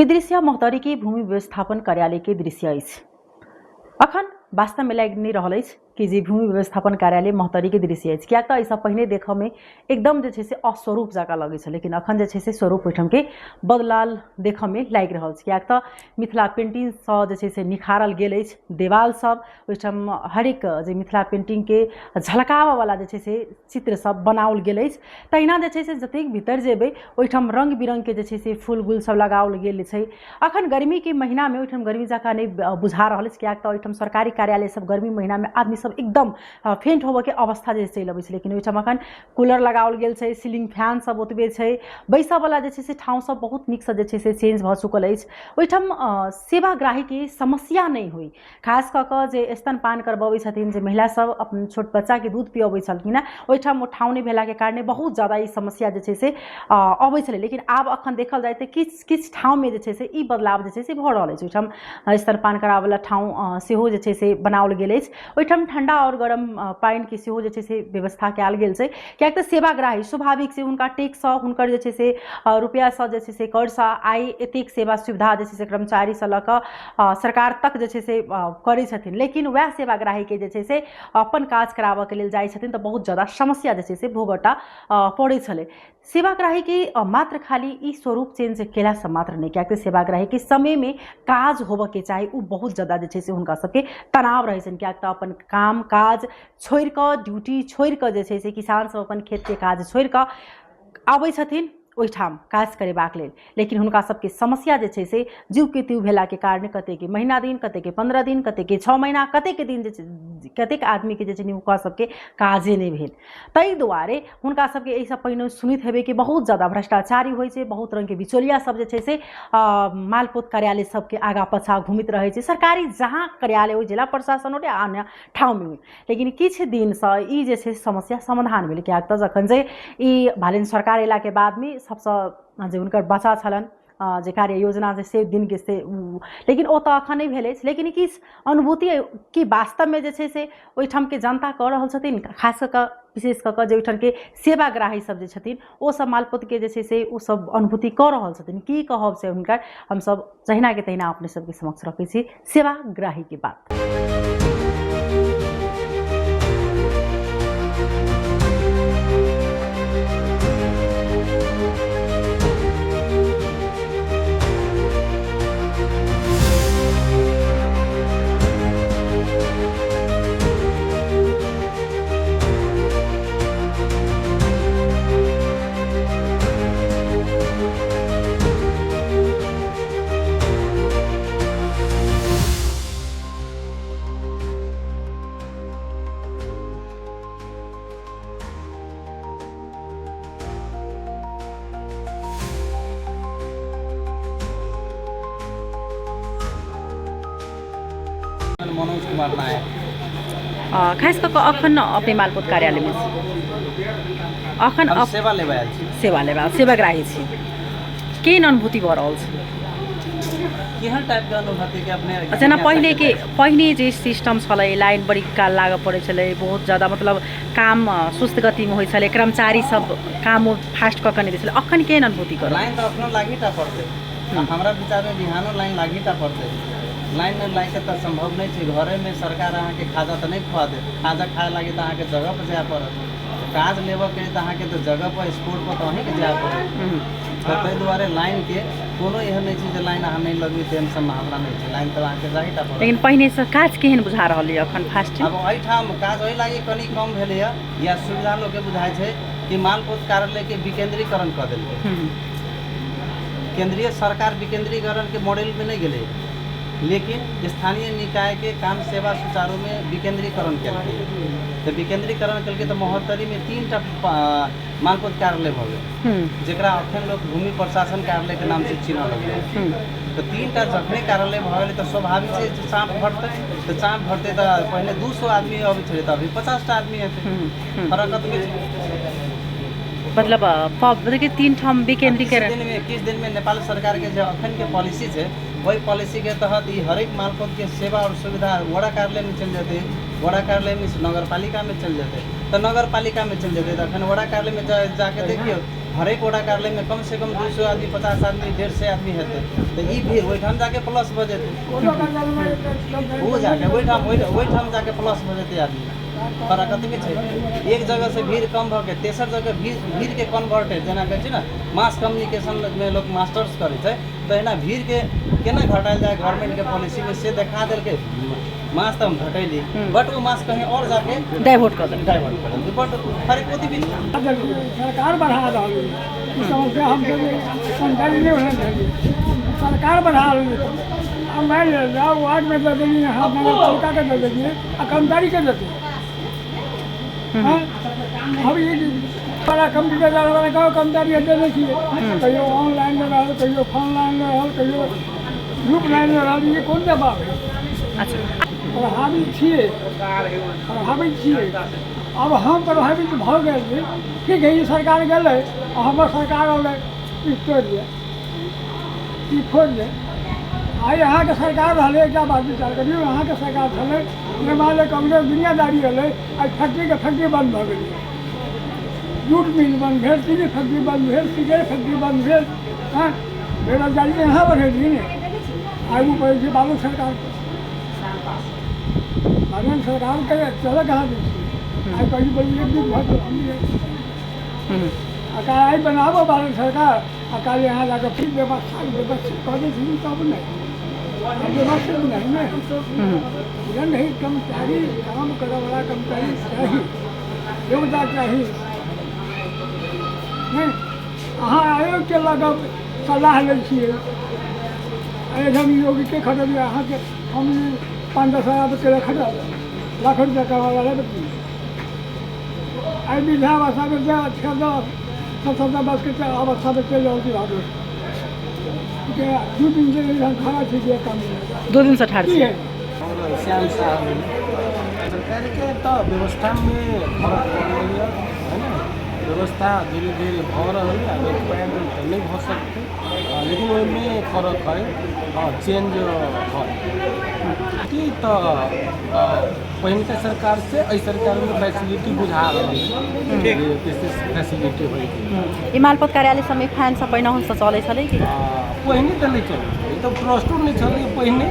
ई दृश्य महोत्तरी के भूमि व्यवस्थापन कार्यालय के दृश्य अछि। अखन वास्तव में लागि नहि रहल अछि कि जे भूमि व्यवस्थापन कार्यालय महोत्तरी के दृश्य अछि, किएक तऽ एहिसँ पहिने देखऽमे एकदम जे छै से अस्वरूप जकाँ लगै छलै, लेकिन अखन जे छै से स्वरूप ओहिठामके बदलाल देखऽमे लागि रहल छै, किएक तऽ मिथिला पेन्टिंगसँ जे छै से निखारल गेल अछि देवाल सब। ओहिठाम हरेक जे मिथिला पेन्टिंगके झलकाबऽवला जे छै से चित्र सब बनाओल गेल अछि। तहिना जे छै से जतेक भीतर जेबै ओहिठाम रङ्ग बिरङ्गके जे छै से फूल गुल सब लगाओल गेल छै। अखन गर्मीके महिनामे ओहिठाम गर्मी जकाँ नहि बुझा रहल अछि, किएक तऽ ओहिठाम सरकारी कार्यालय सब गर्मी महिनामे आदमी सब एकदम फेन्ट होबऽके अवस्था जे चलि अबै छै, लेकिन ओहिठाम अखन कूलर लगाओल गेल छै, सीलिंग फैन सब ओतबे छै, बैसऽवला जे छै से ठाउँ सब बहुत नीकसँ जे छै से चेंज भऽ चुकल अछि। ओहिठाम सेवाग्राहीके समस्या नहि होइ, खास कऽ कऽ जे स्तनपान करबबै छथिन, जे महिला सब अपन छोट बच्चाके दूध पियबै छलखिन हेँ, ओहिठाम ओ ठाउँ नहि भेलाके कारणे बहुत ज्यादा ई समस्या जे छै से अबै छलै। लेकिन आब अखन देखल जाय तऽ किछु किछु ठाउँमे जे छै से ई बदलाव जे छै से भऽ रहल अछि। ओहिठाम स्तनपान कराबऽवला ठाउँ सेहो जे छै से बनाओल गेल अछि। ओहिठाम ठण्डा आओर गरम पानिके सेहो जे छै से व्यवस्था कयल गेल छै, किएक तऽ सेवाग्राही स्वाभाविक छै हुनका टैक्ससँ हुनकर जे छै से रुपैआसँ जे छै से करसँ आइ एतेक सेवा सुविधा जे छै से कर्मचारीसँ लऽ कऽ सरकार तक जे छै से करै छथिन, लेकिन वएह सेवाग्राहीके जे छै से अपन काज कराबऽके लेल जाइ छथिन तऽ बहुत ज्यादा समस्या जे छै से भोगऽटा पड़ै छलै। सेवाग्राहीके मात्र खाली ई स्वरूप चेंज केलासँ मात्र नहि, किएक तऽ सेवाग्राहीके समयमे काज होबऽके चाही, ओ बहुत ज्यादा जे छै से हुनका सबके तनाव रहै छनि, किएक तऽ अपन काम काज छोड़िकऽ ड्यूटी छोड़िकऽ जे छै से किसान सब अपन खेतके काज छोड़िकऽ आबै छथिन ओहिठाम काज करेबाक लेल, लेकिन हुनका सबके समस्या जे छै से जीवके तीव भेलाके कारण कतेकके महीना दिन, कतेकके 15 दिन, कतेकके 6 महीना, कतेकके दिन जे छै कतेक आदमीके जे छै हुनका सबके काजे नहि भेल। ताहि दुआरे हुनका सबके एहिसँ पहिने सुनैत हेबै कि बहुत ज्यादा भ्रष्टाचारी होइ छै, बहुत रङ्गके बिचौलिया सब जे छै से मालपोत कार्यालय सबके आगाँ पाछाँ घुमैत रहै छै, सरकारी जहाँ कार्यालय होइ, जिला प्रशासन हो या अन्य ठाउँमे होइ। लेकिन किछु दिनसँ ई जे छै समस्या समाधान भेलै, किएक तऽ जखन जे ई भालेन सरकार अयलाके बादमे सबसँ जे हुनकर बच्चा छलनि जे कार्य योजना जे से दिनके से, लेकिन ओ तऽ अखन नहि भेल अछि, लेकिन किछु अनुभूति कि वास्तवमे जे छै से ओहिठामके जनता कऽ रहल छथिन, खास कऽ कऽ विशेष कऽ कऽ जे ओहिठामके सेवाग्राही सब जे छथिन ओ सब मालपोतके जे छै से ओ सब अनुभूति कऽ रहल छथिन। की कहब से हुनकर हमसब जहिनाके तहिना अपने सबके समक्ष रखै छी सेवाग्राहीके बात। मनोज कुमार नायक। खास कऽ कऽ अखन अपने मालपोत कार्यालयमे छी? अखन हम सेवा लेबऽ आयल छी। सेवा लेबऽ, सेवाग्राही छी। केहन अनुभूति भऽ रहल छै? केहन टाइपके अनुभूति के अपने? जेना पहिनेके पहिने जे सिस्टम छलै, लाइन बड़ी काल लागऽ पड़ै छलै, बहुत ज्यादा मतलब काम सुस्त गतिमे होइ छलै, कर्मचारी सब काम फास्ट कऽ कऽ नहि दै छलै, अखन केहन अनुभूति करऽ? लाइन तऽ अखनो लागि टा पड़तै, हमरा विचारमे बिहानो लाइन लागि टा पड़तै। लाइन नहि लागि तऽ सम्भव नहि छै। घरेमे सरकार अहाँके खाजा तऽ नहि खुआ देत, खाजा खाए लागि तऽ अहाँके जगह पर जाय पड़त, काज लेबऽके तऽ अहाँके तऽ जगह पर स्पोर्ट पर तऽ अहीँके जाय पड़त। तऽ ताहि दुआरे लाइनके कोनो एहन नहि छै जे लाइन अहाँ नहि लगबै, तेहन सब मामला नहि छै, लाइन तऽ अहाँके जाही टा पड़त। लेकिन पहिनेसँ काज केहन बुझा रहल यऽ अखन फास्ट? आब एहिठाम काज ओहि लागि कनि कम भेलैए या सुविधा लोकके बुझाइ छै कि मालपोत कार्यालयके विकेन्द्रीकरण कऽ देलकै। केंद्रीय सरकार विकेंद्रीकरण के मॉडल में नहीं गेलै, लेकिन स्थानीय निकाय के काम सेवा सुचारू में विकेंद्रीकरण केलकै। तऽ विकेंद्रीकरण केलकै तऽ महोत्तरी में 3टा मालपोत कार्यालय भऽ गेल, जकरा अखन लोक भूमि प्रशासन कार्यालय के नाम से चिन्हऽ लगलै। तऽ 3टा जखने कार्यालय भऽ गेलै तऽ स्वाभाविक छै जे चाँप घटतै। तऽ चाँप घटतै तऽ पहिने 200 आदमी अबै छलै तऽ अभी 50टा आदमी हेतै, फरक एतबे छै। मतलब देखिए 3 ठाम विकेंद्रीकरण किछु दिनमे नेपाल सरकारके जे अखनके पॉलिसी छै ओहि पॉलिसीके तहत ई हरेक मालपोतके सेवा आओर सुविधा वड़ा कार्यालयमे चलि जेतै, वड़ा कार्यालयमे नगरपालिकामे चलि जेतै, तऽ नगरपालिकामे चलि जेतै। तऽ अखन वड़ा कार्यालयमे जाके देखियौ हरेक वडा कार्यालयमे कमसँ कम 200 आदमी, 50 आदमी, 150 आदमी हेतै, तऽ ई भीड़ ओहिठाम जाके प्लस भऽ जेतै। ओ जाके ओहिठाम ओहिठाम जाके प्लस भऽ जेतै आदमी। फरक कतबे छै, एक जगहसँ भीड़ कम भऽ के तेसर जगह भीड़के कन्वर्टेड, जेना कहै छै ने मास कम्युनिकेशनमे लोक मास्टर्स करै छै, तहिना भीड़के केना घटायल जाय गवर्नमेंटके पॉलिसीमे से देखा देलकै। मास तऽ हम घटैली, बट ओ मास कहीं और जाके डाइवर्ट कऽ देलकै, डाइवर्ट कऽ देलकै, बट फर्क ओतबी छै। सरकार बढ़ा रहल है ई समस्या, हमसब कर्मचारी नहि भेल छलियै, सरकार बढ़ा रहल है। आब मानि लेल जाउ, वार्डमे दऽ देलियै, अहाँ नगरपालिकाके दऽ देलियै, आ कर्मचारीके देतै? हँ, हम ई बड़ा कम्प्यूटर वाला गाँव कर्मचारी देने छियै, कहियो ऑनलाइन रहल, कहियो फोन लाइन रहल, कहियो ग्रुप लाइन रहल, ई कोन जवाब है? अच्छा। प्रभावित छियै, प्रभावित छियै। आब हम प्रभावित भऽ गेल छी। ठीक है, ई सरकार गेलै आ हमर सरकार अयलै, ई तोड़ि दे, ई फोड़ि दे। आइ अहाँके सरकार रहलै, एकटा बात विचार करियौ, अहाँके सरकार छलै, मानि कांग्रेस दुनियादारी एलै, आइ फैक्ट्रीके फैक्ट्री बन्द भऽ गेलै, जूट मिल बन्द भेल, चीनी फैक्ट्री बन्द भेल, सिगरेट फैक्ट्री बन्द भेल। हँ, बेरोजगारी यहाँ बढ़ेलियै ने। आगू पड़ै छै बादल सरकारके, बादल सरकारके चलऽ कहाँ दै छियै? आइ कही बोलियै एक दिन भऽ गेल। आ आइ बनाबो बादल सरकार, आ काल्हि यहाँ जाकऽ फिर व्यवस्था व्यवस्थित कऽ दै छथिन तब ने व्यवस्थित नहीं ने बुझल नहीं। कर्मचारी, काम करऽवला कर्मचारी चाही, योग्यता चाही। नहि, अहाँ आयोगके लऽ कऽ सलाह लै छियै, एहिठाम योग्यके खटबियै अहाँके? हम 5-10 हजार के खटब, लाखो रुपया कमाबै वाला। आइ वृद्धावस्थामे 6 10 7 वर्षके अवस्थामे चलि रहल छी। भादो 2 दिन से एहिठाम खड़ा छी जे काम 2 दिनसँ ठाढ़ की छी। है। श्याम साहब, सरकारके तऽ व्यवस्थामे फरक पड़लैए है ने, व्यवस्था धीरे धीरे भऽ रहल है। आब एक तऽ नहि भऽ सकतै, लेकिन ओहिमे फरक है, चेंज है की तऽ पहिलका सरकारसँ एहि सरकारमे फैसिलिटी बुझा रहल है, फैसिलिटी होइ। ई मालपोत कार्यालय सबमे फैन सब पहिनहुसँ चलै छलै कि? पहिने तऽ नहि चलै छलै, तऽ ट्रस्टो नहि छलै पहिने,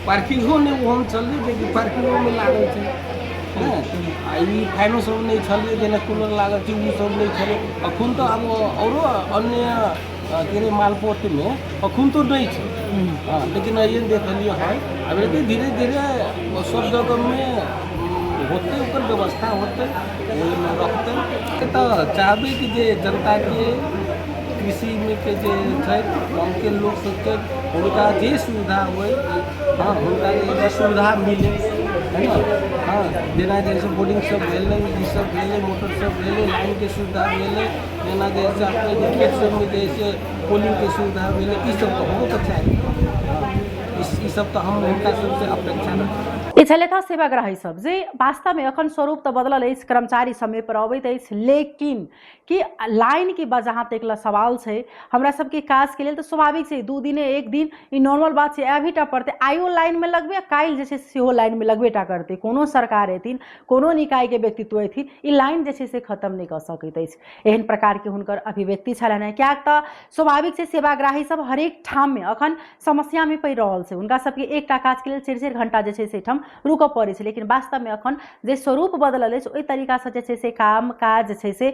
पार्किंगो नहि ओहन छलै जेकि पार्किंगोमे लागल छै। हँ, आ ई फैनो सब नहि छलै, जेना कूलर लागल छै, ओ सब नहि छलै। अखन तऽ आब औरो अन्य के अरे मालपोतमे अखन तऽ नहि छै। हँ, लेकिन एहन देखलियै है, आब एते धीरे धीरे सब जगहमे होतै, ओकर व्यवस्था होतै, ओहिमे रखतै। तऽ चाहबै कि जे जनताके कृषिमे के जे छै, गाँवके लोक सबके हुनका जे सुविधा होइ, हँ, हुनका जे सुविधा मिले है ने। हँ, जेना जैसे बोर्डिंग सब भेलै, ई सब भेलै, मोटर सब भेलै, लाइनके सुविधा भेलै, जेना जैसे अपने खेत सबमे जैसे पोलिंगके सुविधा भेलै, ई सब तऽ होबोके चाही। हँ, ई सब तऽ हम हुनका सबसँ अपेक्षा रखै। ई छलथि हँ सेवाग्राही सब जे वास्तवमे एखन स्वरूप तऽ बदलल अछि, कर्मचारी समय पर अबैत अछि, लेकिन कि लाइनके जहाँ तक लए सवाल छै हमरा सबके काजके लेल, तऽ स्वाभाविक छै 2 दिने एक दिन ई नॉर्मल बात छै, आबही टा पड़तै। आइयो लाइनमे लगबै आ काल्हि जे छै सेहो लाइनमे लगबे टा करतै। कोनो सरकार एथिन, कोनो निकायके व्यक्तित्व एथिन, ई लाइन जे छै से खतम नहि कऽ सकैत अछि, एहन प्रकारके हुनकर अभिव्यक्ति छलनि हेँ। किएक तऽ स्वाभाविक छै सेवाग्राही सब हरेक ठाममे अखन समस्यामे पड़ि रहल छै। हुनका सबके एकटा काजके लेल 4-4 घंटा जे छै से एहिठाम रुकऽ पड़ै छै। लेकिन वास्तवमे अखन जे स्वरूप बदलल अछि, ओहि तरीकासँ जे छै से काम काज जे छै से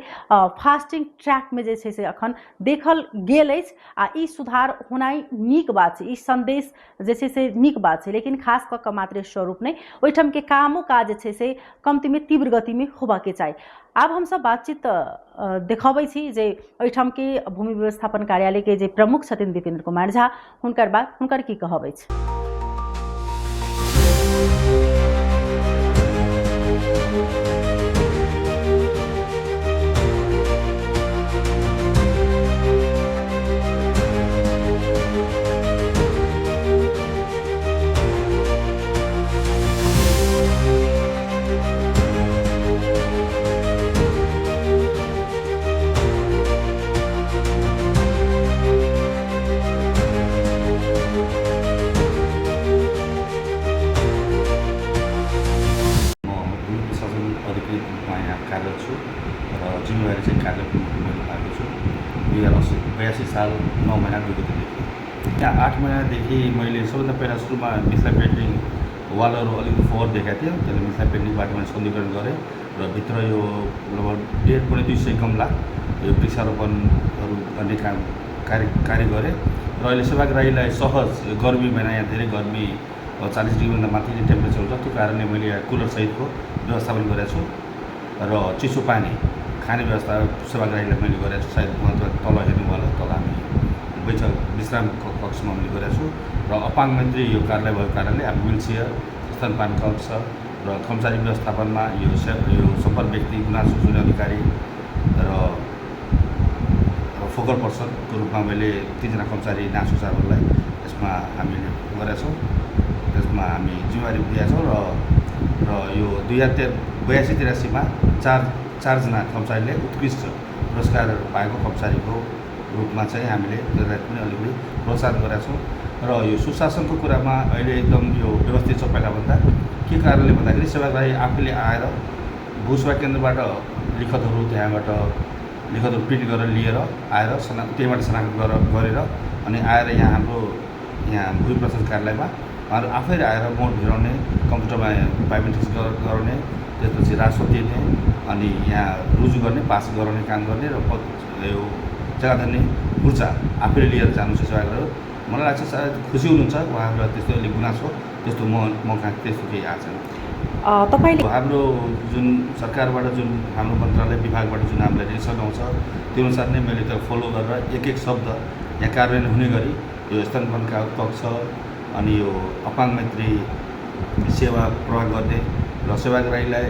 फास्टिंग ट्रैकमे जे छै से अखन देखल गेल अछि आ ई सुधार होनाइ नीक बात छै, ई सन्देश जे छै से नीक बात छै। लेकिन खास कऽ कऽ मात्रे स्वरूप नहि, ओहिठामके कामो काज जे छै से कम्तीमे तीव्र गतिमे होबाके चाही। आब हमसब बातचीत देखबै छी जे ओहिठामके भूमि व्यवस्थापन कार्यालयके जे प्रमुख छथिन दीपेन्द्र कुमार झा, हुनकर बात, हुनकर की कहब अछि। यहाँ 8 महिनादेखि मैले सबभन्दा पहिला सुरुमा मिथिला पेन्टिङ वालहरू अलिकति फोहोर देखाएको थियो, त्यसले मिथिला पेन्टिङबाट मैले सौन्दर्यकरण गरेँ र भित्र यो लगभग 150 175 गमला यो वृक्षारोपणहरू गर्ने काम कार्य गरेँ। र अहिले सेवाग्राहीलाई सहज यो गर्मी महिना, यहाँ धेरै गर्मी 40 डिग्रीभन्दा माथि नै टेम्परेचर हुन्छ, त्यो कारणले मैले यहाँ कुलरसहितको व्यवस्थापन गरेको छु र चिसो पानी खाने व्यवस्था सेवाग्राहीलाई मैले गरेको छु। सायद उहाँ तल हेर्नुभयो होला, तल हामी बैठक विश्राम कक्षमा मैले गरेको छु। र अपाङ्ग मैत्री यो कार्यालय भएको कारणले हामी व्हिलचेयर, स्तनपान कक्ष र कर्मचारी व्यवस्थापनमा यो यो सम्पर्क व्यक्ति, गुनासो सुन्ने अधिकारी र फोकल पर्सनको रूपमा मैले 3 जना कर्मचारी नासो साहबहरूलाई यसमा हामीले गरेका छौँ। त्यसमा हामी जिम्मेवारी दिएका छौँ र यो 2082-83मा 4जना कर्मचारीले उत्कृष्ट पुरस्कारहरू पाएको कर्मचारीको रूपमा चाहिँ हामीले त्यसलाई पनि अलिकति प्रोत्साहन गरेका छौँ। र यो सुशासनको कुरामा अहिले एकदम यो व्यवस्थित छ पहिलाभन्दा। के कारणले भन्दाखेरि सेवाग्राही आफैले आएर भूसेवा केन्द्रबाट लिखतहरू, त्यहाँबाट लिखतहरू प्रिन्ट गरेर लिएर आएर त्यहीँबाट शनाखत गरेर अनि आएर यहाँ हाम्रो यहाँ भूमि प्रशासन कार्यालयमा उहाँहरू आफै आएर मोड भिराउने, कम्प्युटरमा बायोमेट्रिक्स गराउने, त्यसपछि राजस्व तिर्ने अनि यहाँ रुजु गर्ने, पास गराउने काम गर्ने र यो जग्गा धनी पूर्जा आफैले लिएर जानु छ सेवाग्राहीहरू। मलाई लाग्छ सायद खुसी हुनुहुन्छ उहाँहरूलाई, त्यस्तो अलिक गुनासो त्यस्तो म कहाँ त्यस्तो केही आएको छैन। तपाईँले हाम्रो जुन सरकारबाट जुन हाम्रो मन्त्रालय विभागबाट जुन हामीलाई निर्देशन आउँछ त्यो अनुसार नै मैले त्यो फलो गरेर एक एक शब्द यहाँ कार्यान्वयन हुने गरी यो स्तनपान कक्ष अनि यो अपाङ्ग मैत्री सेवा प्रवाह गर्ने र सेवाग्राहीलाई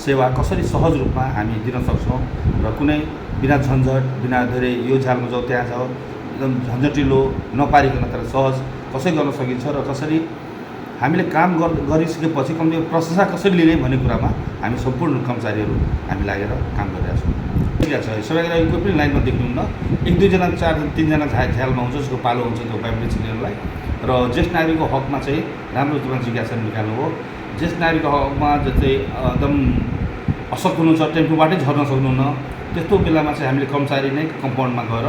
सेवा कसरी सहज रूपमा हामी दिन सक्छौँ र कुनै बिना झन्झट, बिना धेरै यो झ्यालमा जाऊ त्यहाँ जाऊ एकदम झन्झटिलो नपारिकन तर सहज कसरी गर्न सकिन्छ र कसरी हामीले काम गरिसकेपछि कम्ती प्रशंसा कसरी लिने भन्ने कुरामा हामी सम्पूर्ण कर्मचारीहरू हामी लागेर काम गरिरहेको छौँ। ठिक छ, सेवाग्राही कोही पनि लाइनमा देख्नुहुन्न, 1-2 जना 4-3 जना झ्यालमा हुन्छ, उसको पालो हुन्छ त्यो बायोमेट्रिक्स लिनलाई। र ज्येष्ठ नागरिकको हकमा चाहिँ राम्रो रूपमा जिज्ञासा निकाल्नु हो। ज्येष्ठ नागरिकको हकमा जस्तै एकदम अशक्त हुनुहुन्छ, टेम्पोबाटै झर्न सक्नुहुन्न, त्यस्तो बेलामा चाहिँ हामीले कर्मचारी नै कम्पाउन्डमा गएर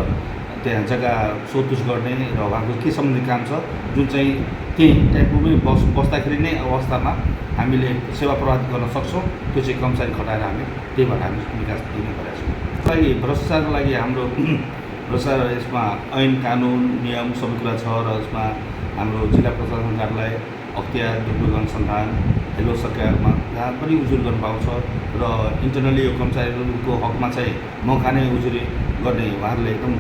त्यहाँ जग्गा सोधपुछ गर्ने र उहाँको के सम्बन्धी काम छ जुन चाहिँ त्यहीँ टेम्पोमै बस्दाखेरि नै अवस्थामा हामीले सेवा प्रवाह गर्न सक्छौँ, त्यो चाहिँ कर्मचारी खटाएर हामी त्यहीबाट हामी निकास दिने गरेका छौँ। लागि भ्रष्टाचारको लागि हाम्रो भ्रष्टाचार यसमा ऐन कानुन नियम सबै कुरा छ र यसमा हाम्रो जिल्ला प्रशासन कार्यालय, अख्तियार दुरुपयोग अनुसन्धान, हेलो सरकारमा जहाँ पनि उजुरी गर्नु पाउँछ र इन्टरनली यो कर्मचारीहरूको हकमा चाहिँ मौका नै उजुरी गर्ने उहाँहरूले एकदम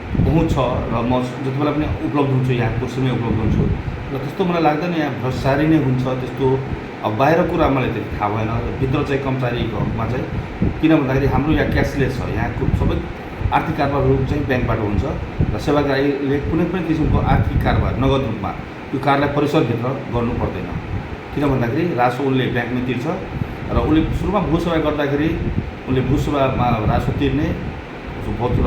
पहुँच छ र म जति बेला पनि उपलब्ध हुन्छु, यहाँ कुर्सीमै उपलब्ध हुन्छु र त्यस्तो मलाई लाग्दैन यहाँ भ्रष्टाचारी नै हुन्छ त्यस्तो। अब बाहिर कुरा मलाई त्यति थाहा भएन, भित्र चाहिँ कर्मचारीको हकमा चाहिँ किन भन्दाखेरि हाम्रो यहाँ क्यासलेस छ, यहाँको सबै आर्थिक कारोबारहरू चाहिँ ब्याङ्कबाट हुन्छ र सेवाग्राहीले कुनै पनि किसिमको आर्थिक कारोबार नगद रूपमा यो कार्यालय परिसरभित्र गर्नु पर्दैन। किन भन्दाखेरि राजस्व उसले ब्याङ्कमै तिर्छ र उसले सुरुमा भूसेवा गर्दाखेरि उसले भूसेवामा राजस्व तिर्ने,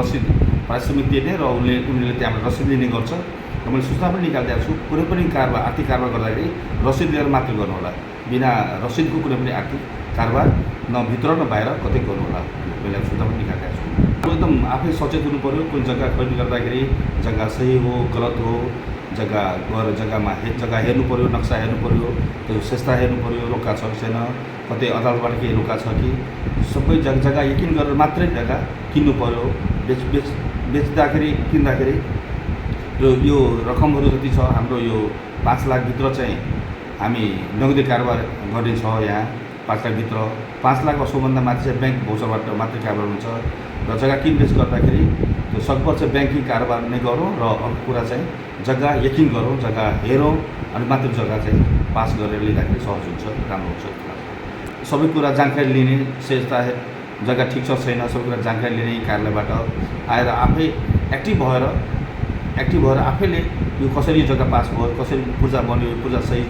रसिद पारिश्रमिक तिर्ने र उनीहरूले त्यहाँबाट रसिद लिने गर्छ। र मैले सूचना पनि निकालिदिएको छु, कुनै पनि कारोबार आर्थिक कारोबार गर्दाखेरि रसिद लिएर मात्रै गर्नुहोला, बिना रसिदको कुनै पनि आर्थिक कारोबार न भित्र न बाहिर कतै गर्नुहोला, मैले सूचना पनि निकालिदिएको छु। एकदम आफै सचेत हुनु पऱ्यो, कुन जग्गा खरिद गर्दाखेरि जग्गा सही हो गलत हो, जग्गा गएर जग्गामा जग्गा हेर्नु पऱ्यो, नक्सा हेर्नु पऱ्यो, त्यो विशेषता हेर्नु पऱ्यो, रोका छ कि छैन, कतै अदालतबाट केही रोका छ कि, सबै जग्गा यकिन गरेर मात्रै जग्गा किन्नु पऱ्यो। बेच्दाखेरि किन्दाखेरि र यो रकमहरू जति छ हाम्रो यो 5 लाखभित्र चाहिँ हामी नगदी कारोबार गर्ने छ। यहाँ 5 लाखभित्र 5 लाख वा सोभन्दा माथि चाहिँ ब्याङ्क भौचरबाट मात्रै कारोबार हुन्छ र जग्गा किनबेच गर्दाखेरि त्यो सकभर चाहिँ ब्याङ्किङ कारोबार नै गरौँ र अर्को कुरा चाहिँ जग्गा यकिन गरौँ, जग्गा हेरौँ अनि मात्र जग्गा चाहिँ पास गरेर लिँदाखेरि सहज हुन्छ, राम्रो हुन्छ। सबै कुरा जानकारी लिने विशेषता जग्गा ठिक छ छैन सबै कुरा जानकारी लिने कार्यालयबाट आएर आफै एक्टिभ भएर आफैले यो कसरी जग्गा पास भयो, कसरी पूर्जा बन्यो, यो पूर्जा सही,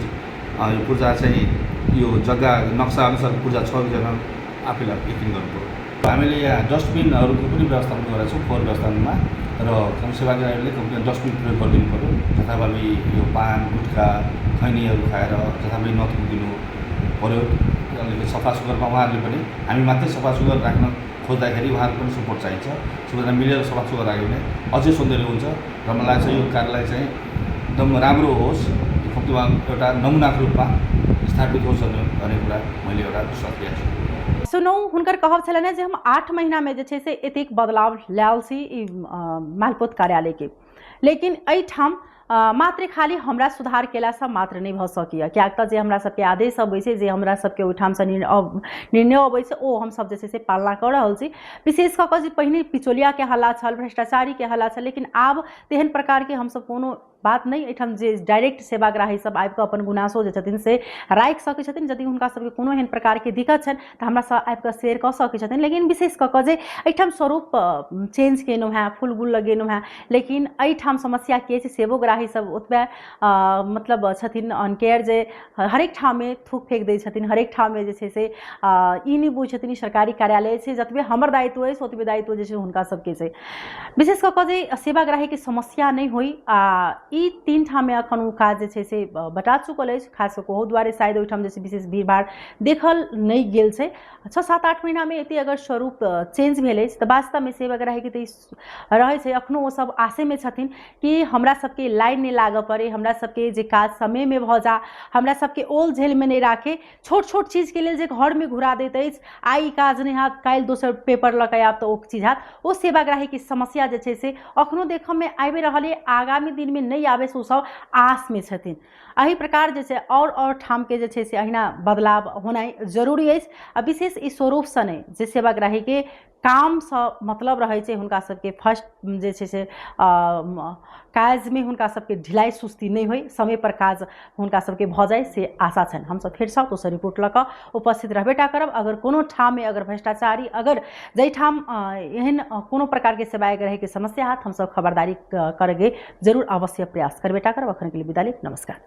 यो पूर्जा चाहिँ यो जग्गा नक्सा अनुसार पूर्जा छ कि छैन आफैलाई यकिन गर्नु पऱ्यो। हामीले यहाँ डस्टबिनहरूको पनि व्यवस्थापन गरेका छौँ फोहोर व्यवस्थापनमा र कम सेवाग्राहीहरूले कम्तीमा डस्टबिन प्रयोग गरिदिनु पऱ्यो। जथाभावी यो पान गुट्का खैनीहरू खाएर जथाभावी नथुकिदिनु पऱ्यो। अलिकति सफा सुग्घरमा उहाँहरूले पनि हामी मात्रै सफा सुग्घर राख्न खोज्दाखेरि उहाँहरूको पनि सपोर्ट चाहिन्छ। सबैजना मिलेर सफासुग्घर राख्यो भने अझै सौन्दर्य हुन्छ र मलाई लाग्छ यो कार्यालय चाहिँ एकदम राम्रो होस्, यो कम्तीमा एउटा नमुनाको रूपमा स्थापित होस् भन्ने कुरा मैले एउटा विश्वास लिएको छु। सुनौ, हुनकर कहब छलनि जे हम 8 महीनामे जे छै से एतेक बदलाव लायल छी ई मालपोत कार्यालयके, लेकिन एहिठाम मात्र खाली हमरा सुधार केलासँ मात्र नहि भऽ सकैए, किएक तऽ जे हमरा सबके आदेश अबै छै, जे हमरा सबके ओहिठामसँ निर्णय अबै छै, ओ हमसब जे छै से पालना कऽ रहल छी। विशेष कऽ कऽ जे पहिने बिचौलियाके हल्ला छल, भ्रष्टाचारीके हल्ला छल, लेकिन आब तेहन प्रकारके हमसब कोनो बात नहि। एहिठाम जे डायरेक्ट सेवाग्राही सब आबिकऽ अपन गुनासो जे छथिन से राखि सकै छथिन, यदि हुनका सबके कोनो एहन प्रकारके दिक्कत छनि तऽ हमरा सब आबिकऽ शेयर कऽ सकै छथिन। लेकिन विशेष कऽ कऽ जे एहिठाम स्वरूप चेंज केलहुँ हेँ, फूल गुल लगेलहुँ हेँ, लेकिन एहिठाम समस्या की छै, सेवोग्राही सब ओतबे मतलब छथिन अनकेयर, जे हरेक ठाममे थूक फेक दै छथिन, हरेक ठाममे जे छै से ई नहि बुझै छथिन ई सरकारी कार्यालय छै, जतबे हमर दायित्व अछि ओतबे दायित्व जे छै हुनका सबके छै। विशेष कऽ कऽ जे सेवाग्राहीके समस्या नहि होइ, आ ई 3 ठाममे एखन ओ काज जे छै से बटा चुकल अछि। खास कऽ ओहो दुआरे शायद ओहिठाम जे छै विशेष भीड़भाड़ देखल नहि गेल छै। 6, 7, 8 महीनामे एते अगर स्वरूप चेंज भेल अछि तऽ वास्तवमे सेवाग्राहीके तऽ ई रहै छै, एखनो ओ सब आशेमे छथिन कि हमरा सबके लाइन नहि लागऽ पड़ै, हमरा सबके जे काज समयमे भऽ जा, हमरा सबके ओल झेलमे नहि राखे, छोट छोट चीजके लेल जे घरमे घुरा दैत अछि, आइ ई काज नहि हैत, काल्हि दोसर पेपर लऽ कऽ आयब तऽ ओ चीज हैत। ओ सेवाग्राहीके समस्या जे छै से एखनो देखऽमे आबि रहल अइ, आगामी दिनमे नहि आबै से ओ सब आशमे छथिन। एहि प्रकार जे छै आओर ठामके जे छै से अहिना बदलाव होनाइ जरूरी अछि। आ विशेष ई स्वरूपसँ नहि, जे सेवाग्राहीके कामसँ मतलब रहै छै, हुनका सबके फर्स्ट जे छै से काजमे हुनका सबके ढिलाइ सुस्ती नहि होइ, समयपर काज हुनका सबके भऽ जाइ से आशा छनि। हमसब फेरसँ दोसर रिपोर्ट लऽ कऽ उपस्थित रहबे टा करब। अगर कोनो ठाममे अगर भ्रष्टाचारी अगर जाहिठाम एहन कोनो प्रकारके सेवाग्राहीके समस्या हैत, हमसब खबरदारी करैके जरूर अवश्य प्रयास करबे टा करब। अखनके लिए विदा ली, नमस्कार।